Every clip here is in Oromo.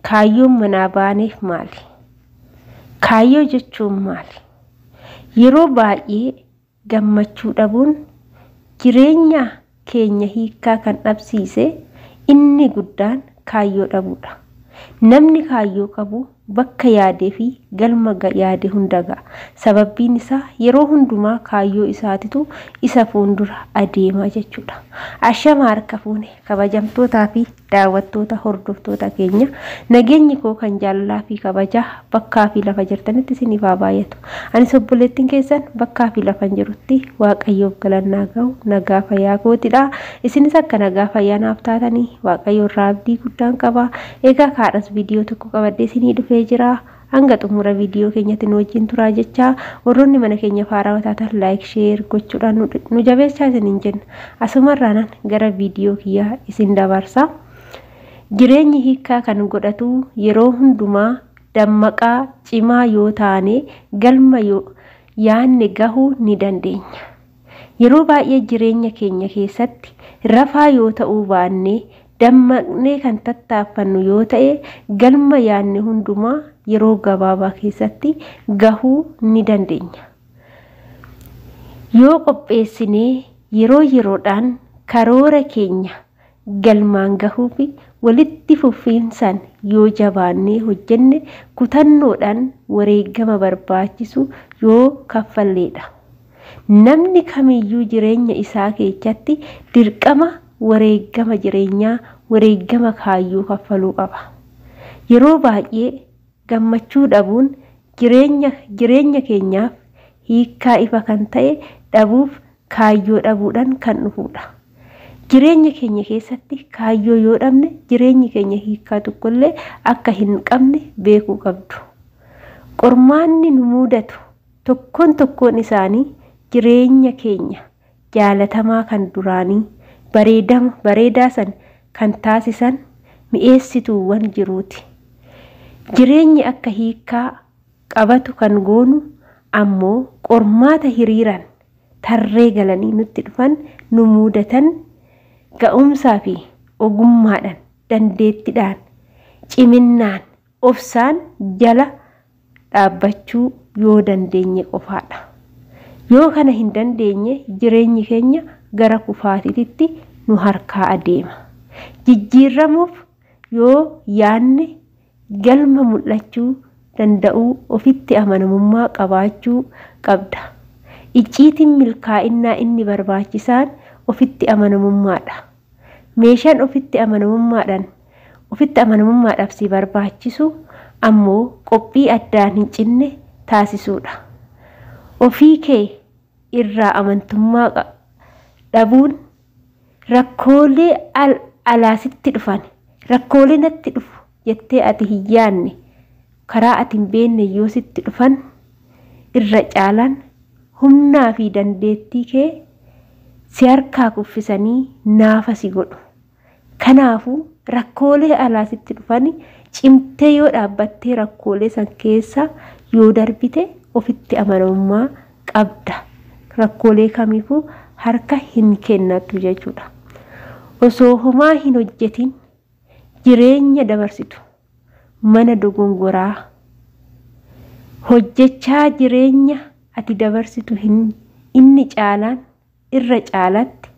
Kaayyoon manaa baaneef maali? Kaayyoo jechuun maali? Yeroo baay'ee gammachuu dhabuun jireenya keenya hiikkaa kan dhabsiise inni guddaan kaayyoo dhabuudha. Namni kaayyoo qabu bakka yaadee fi galma yaade hunda ga'a. Sababbiin isaa yeroo hundumaa kaayyoo isaatitu isa fuuldura adeema jechuudha. Ashama harka fuune kabajamtootaa fi daawwattoota hordoftoota keenya, nageenyi koo kan jaalalaa fi kabajaa bakkaa fi lafa jirtanitti isiniif haa baay'atu. Anis obboleettiin keessan bakkaa fi lafa jirutti Waaqayyoof galannaa ga'u nagaa fayyaa kootidha. Isinis akka nagaa fayyaa naaf taatanii Waaqayyo irraa abdii guddaan qaba. Egaa kaadhas viidiyoo tokko qabadhee isinii dhufee jira. Hanga xumura viidiyoo keenyatti nu wajjin turaa jechaa, warroonni mana keenya faaraa taatan like, share gochuudhaan nu jabeessaa isiniin jenna. Asumarraanan gara viidiyoo kiyyaa isin dabarsa. Jireenyi hiikkaa kan godhatu yeroo hundumaa dammaqaa cimaa yoo taane galma yoo yaanne gahuu ni dandeenya. Yeroo baay'ee jireenya keenya keessatti rafaa yoo ta'uu baanne dammaqnee kan tattaaffannu yoo ta'e galma yaanne hundumaa yeroo gabaabaa keessatti gahuu ni dandeenya. Yoo qopheessinee yeroo yeroodhaan karoora keenya galmaan gahuuf walitti fufiinsaan yoo jabaannee hojjenne kutannoodhaan wareegama barbaachisu yoo kaffalleedha. Namni kamiyyuu jireenya isaa keessatti dirqama wareegama jireenyaa, wareegama kaayyoo kaffaluu qaba. Yeroo baay'ee gammachuu dhabuun jireenya keenyaaf hiikkaa ifa kan ta'e dhabuuf kaayyoo dhabuudhaan kan dhufudha. Jireenya keenya keessatti kaayyoo yoo dhabne jireenyi keenya hiikkaa tokkollee akka hin qabne beekuu qabdu. Qormaanni nu mudatu tokkoon tokkoon isaanii jireenya keenya jaalatamaa kan duraanii bareedaa san kan taasisan mi'eessituuwwan jiruuti. Jireenyi akka hiikkaa qabatu kan goonu ammoo qormaata hiriiraan tarree galanii nutti dhufan nu mudatan ga'umsaa fi ogummaadhaan, dandeettiidhaan, ciminnaan, obsaan jala dhaabbachuu yoo dandeenye qofaadha. Yoo kana hin dandeenye jireenyi keenya gara kufaatiitti nu harkaa adeema. Jijjiiramuuf yoo yaanne galma mul'achuu danda'uu ofitti amanamummaa qabaachuu qabda. Icciitiin milkaa'innaa inni barbaachisaan ofitti amanamummaadha. Meeshaan ofitti amanamummaadhaaf si barbaachisu ammoo qophii addaan hin cinne taasisuudha. Ofii kee irraa amantummaa dhabuun rakkoolee alaasitti dhufan, rakkoolee natti dhufu jettee ati hin yaadne karaa ati hin beekne yoo sitti dhufan irra caalaan humnaa fi dandeettii kee si harkaa kuffisanii naafa si godhu. Kanaafuu rakkoolee alaasitti dhufan cimtee yoo dhaabbattee rakkoolee san keessa yoo darbite ofitti amanamummaa qabda. Rakkoolee kamiifuu harka hin kennattu jechuudha. Osoo homaa hin hojjetin jireenya dabarsitu mana dogongoraa hojjechaa jireenya ati dabarsitu inni caalaan irra caalatti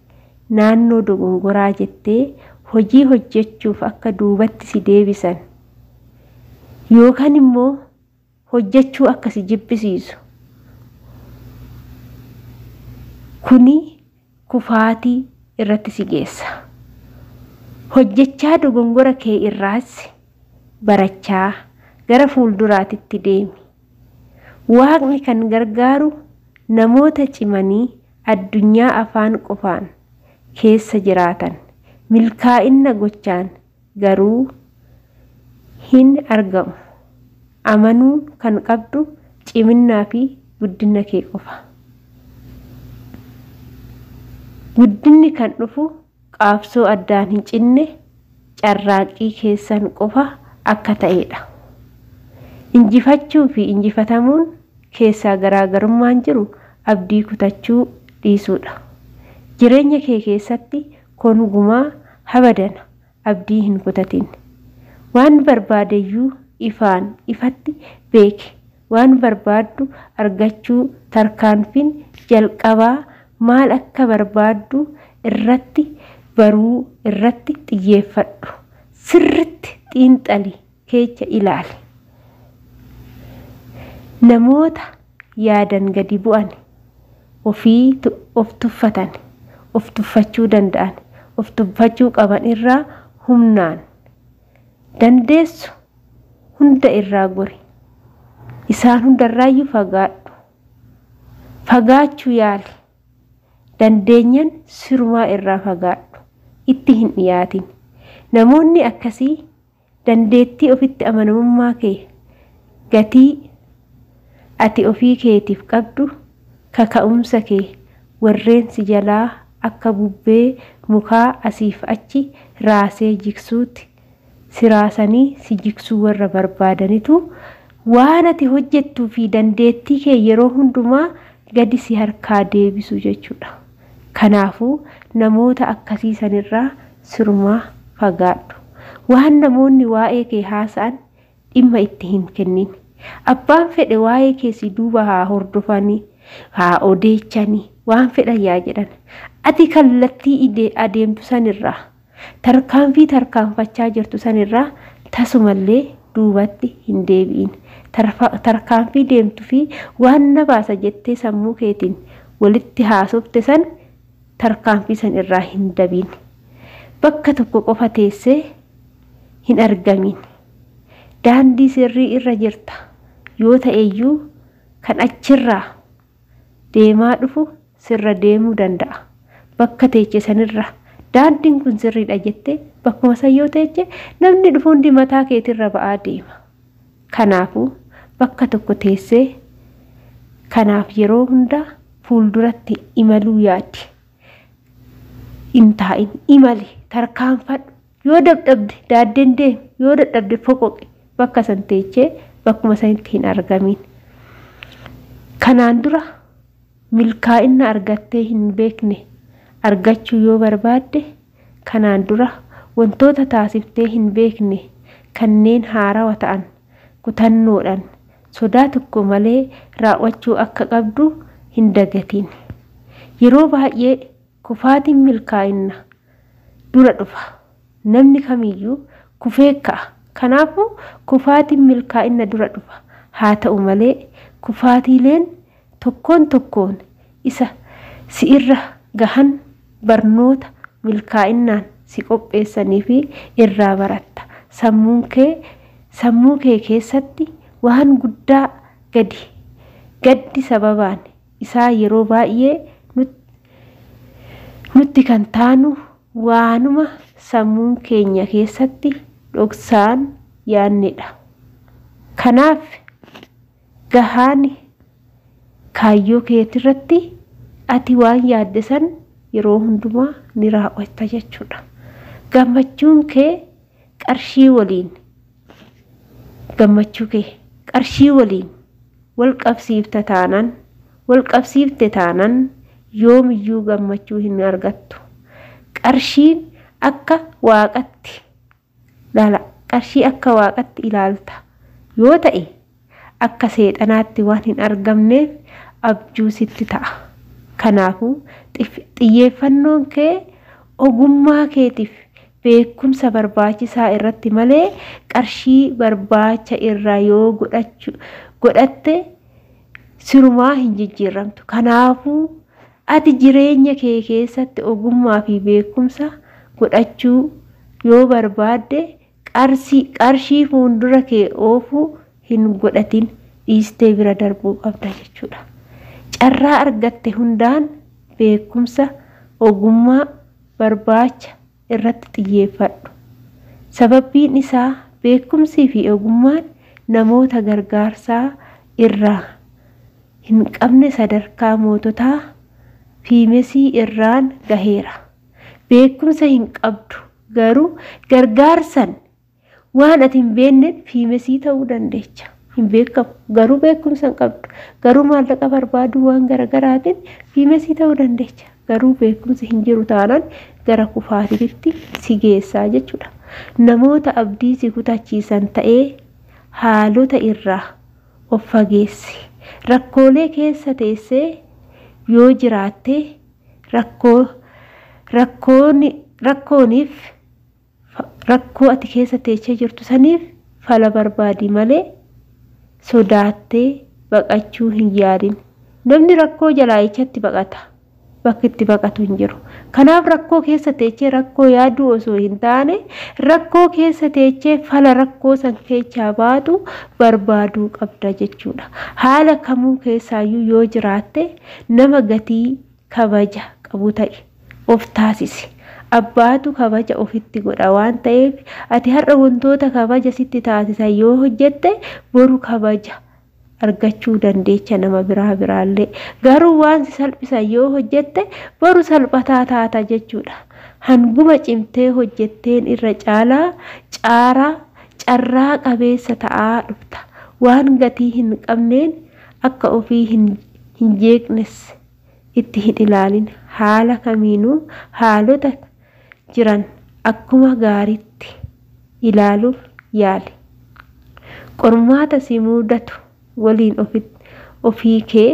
naannoo dogongoraa jettee hojii hojjechuuf akka duubatti si deebisan yookaan immoo hojjechuu akka si jibbisiisu kuni kufaatii irratti si geessa. Hojjechaa dogongora kee irraas barachaa gara fuulduraatitti deemi. Waaqni kan gargaaru namoota cimanii addunyaa afaan qofaan keessa jiraatan milkaa'ina gochaan garuu hin argamu. Amanuu kan qabdu ciminnaa fi guddina kee qofa. Guddinni kan dhufu qaabsoo addaan hin cinne carraaqqii keessan qofa akka ta'edha. Injifachuu fi injifatamuun keessaa garaagarummaan jiru abdii kutachuu dhiisuudha. Jireenya kee keessatti kongumaa habadana abdii hin kutatin. Waan barbaadeyyuu ifaan ifatti beeki. Waan barbaaddu argachuu tarkaanfiin jalqabaa maal akka barbaaddu irratti baruu irratti xiyyeeffadhu. Sirritti xiinxali keessa ilaali. Namoota yaadan gadi bu'an, ofii of tuffatan, of tuffachuu danda'an, of tuffachuu qaban irraa humnaan dandeessu hunda irraa gori. Isaan hundarraayyuu fagaadhu. Fagaachuu yaali. Dandeenyan sirumaa irraa fagaadhu. Itti hin dhiyaatin. Namoonni akkasii dandeettii ofitti amanamummaa kee, gatii ati ofii keetiif qabdu, kaka'umsa kee warreen si jalaa akka bubbee mukaa asiif achi raasee jigsuutti si raasanii si jigsuu warra barbaadanitu waan ati hojjettuu fi dandeettii kee yeroo hundumaa gadi si harkaa deebisu jechuudha. Kanaafuu namoota akkasii sanirraa sirumaa fagaadhu. Waan namoonni waa'ee kee haasa'an dhimma itti hin kennin. Abbaan fedhe waa'ee kee si duuba haa hordofanii, haa odeechanii, waan fedhan yaa jedhan. Ati kallattii adeemtu sanirraa, tarkaanfii tarkaanfachaa jirtu sanirraa tasumallee duubatti hin deebi'in. Tarkaanfii deemtuu fi waan na baasa jettee sammuu keetiin walitti haasofte san tarkaanfii san irraa hin dabiin. Bakka tokko qofa teessee hin argamin. Daandii sirrii irra jirta yoo ta'eyyuu kan achirraa deemaa dhufu sirra deemuu danda'a. Bakka teeche sanirra daandiin kun sirriidha jettee bakkuma san yoo teeche namni dhufu hundi mataa keetirra ba'aa deema. Kanaafuu bakka tokko teessee kanaaf yeroo hunda fuulduratti imaluu yaadi. Hin taa'in, imali, tarkaanfadhu. Yoo dadhabde daaddeen deemi, yoo dadhabde foqoqi. Bakka san teechee bakkuma sanitti hin argamin. Kanaan dura milkaa'ina argattee hin beekne argachuu yoo barbaadde, kanaan dura wantoota taasiftee hin beekne kanneen haarawa ta'an kutannoodhaan sodaa tokko malee raawwachuu akka qabdu hin dagatin. Yeroo baay'ee kufaatiin milkaa'ina dura dhufa. Namni kamiyyuu kufee ka'a. Kanaafuu kufaatiin milkaa'ina dura dhufa. Haa ta'u malee kufaatiileen tokkoon tokkoon isa si irra gahan barnoota milkaa'inaan si qopheessanii fi irraa baratta. Sammuu kee keessatti waan guddaa gaddi sababaan isaa yeroo baay'ee nutti kan taanu waanuma sammuun keenya keessatti dhoksaan yaannedha. Kanaaf gahaan kaayyoo keetirratti ati waan yaadde san yeroo hundumaa ni raawwatta jechuudha. Gammachuun kee qarshii waliin gammachuu kee qarshii waliin wal qabsiifte taanaan yoomiyyuu gammachuu hin argattu. Qarshiin akka waaqatti ilaala. Qarshii akka waaqatti ilaalta yoo ta'e akka seexanaatti waan hin argamneef abjuu sitti ta'a. Kanaafuu xiyyeeffannoon kee ogummaa keetiif beekumsa barbaachisaa irratti malee qarshii barbaacha irraa yoo godhatte sirumaa hin jijjiiramtu. Kanaafuu ati jireenya kee keessatti ogummaa fi beekumsa godhachuu yoo barbaadde qarshii fuuldura kee oofuu hin godhatin, dhiistee bira darbuu qabda jechuudha. Carraa argatte hundaan beekumsa ogummaa barbaacha irratti xiyyeeffadhu. Sababbiin isaa beekumsii fi ogummaan namoota gargaarsaa irraa hin qabne sadarkaa moototaa fiimesii irraan gaheera. Beekumsa hin qabdu garuu gargaarsan waan ati hin beekneen fiimesii ta'uu dandeecha. Hin beekamu garuu beekumsa hin qabdu, garuu maallaqa barbaadu waan garaagaraatiin fiimesii ta'uu dandeecha. Garuu beekumsi hin jiru taanaan gara kufaatiitti si geessaa jechuudha. Namoota abdii si kutachiisan ta'ee haalota irraa of fageessi. Rakkoolee keessa teessee yoo jiraatte rakkooniif rakkoo ati keessa teessee jirtu saniif fala barbaadi malee sodaattee baqachuu hin yaadin. Namni rakkoo jalaa ijatti baqata. Bakki itti baqatu hin jiru. Kanaaf rakkoo keessa teechee rakkoo yaaduu osoo hin taane rakkoo keessa teechee fala rakkoo san keessaa baatu barbaaduu qabda jechuudha. Haala kamuu keessaayyuu yoo jiraatte nama gatii kabaja qabu ta'e of taasisi. Abbaatu kabaja ofitti godha waan ta'eef ati har'a wantoota kabaja sitti taasisan yoo hojjette boru kabaja argachuu dandeecha nama biraa biraallee. Garuu waan si salphisan yoo hojjette boru salphataa taata jechuudha. Hanguma cimtee hojjetteen irra caalaa carraa qabeessa ta'aa dhufta. Waan gatii hin qabneen akka ofii hin jeeqnes itti hin ilaalin. Haala kamiinuu haalota jiran akkuma gaariitti ilaaluuf yaali. Qormaata si mudatu waliin ofii kee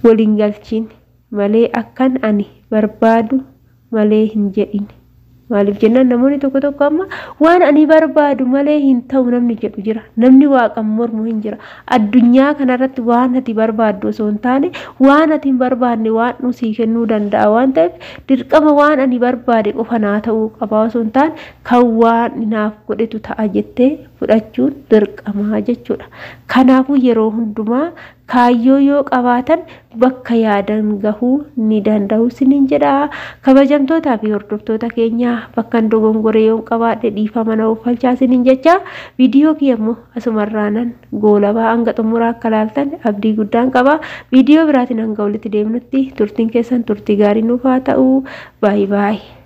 waliin galchiin malee akkan ani barbaadu malee hin jedhin. Maaliif jennaan namoonni tokko tokko amma waan ani barbaadu malee hin ta'u namni jedhu jira. Namni waaqan mormu hin jira. Addunyaa kanarratti waan ati barbaaddu osoo hin taane waan ati hin barbaadne waan nu sii kennuu danda'a waan ta'eef dirqama waan ani barbaade qofa naa ta'uu qaba osoo hin taane kan waan naaf godhetu ta'a jettee fudhachuun dirqamaa jechuudha. Kanaafuu yeroo hundumaa kaayyoo yoo qabaatan bakka yaadan gahuu ni danda'u isiniin jedha. Kabajamtootaa fi hordoftoota keenya bakka dogongoree yoo qabaadhe dhiifama na uffalchaa isiniin jecha viidiyoo kiyya immoo asumarraanan goolabaa hanga xumuraa akka laaltan abdii guddaan qaba. Viidiyoo biraatiin hanga walitti deemnutti turtiin keessan turtii gaarii nuuf haa ta'u. Baay'ee baay'ee.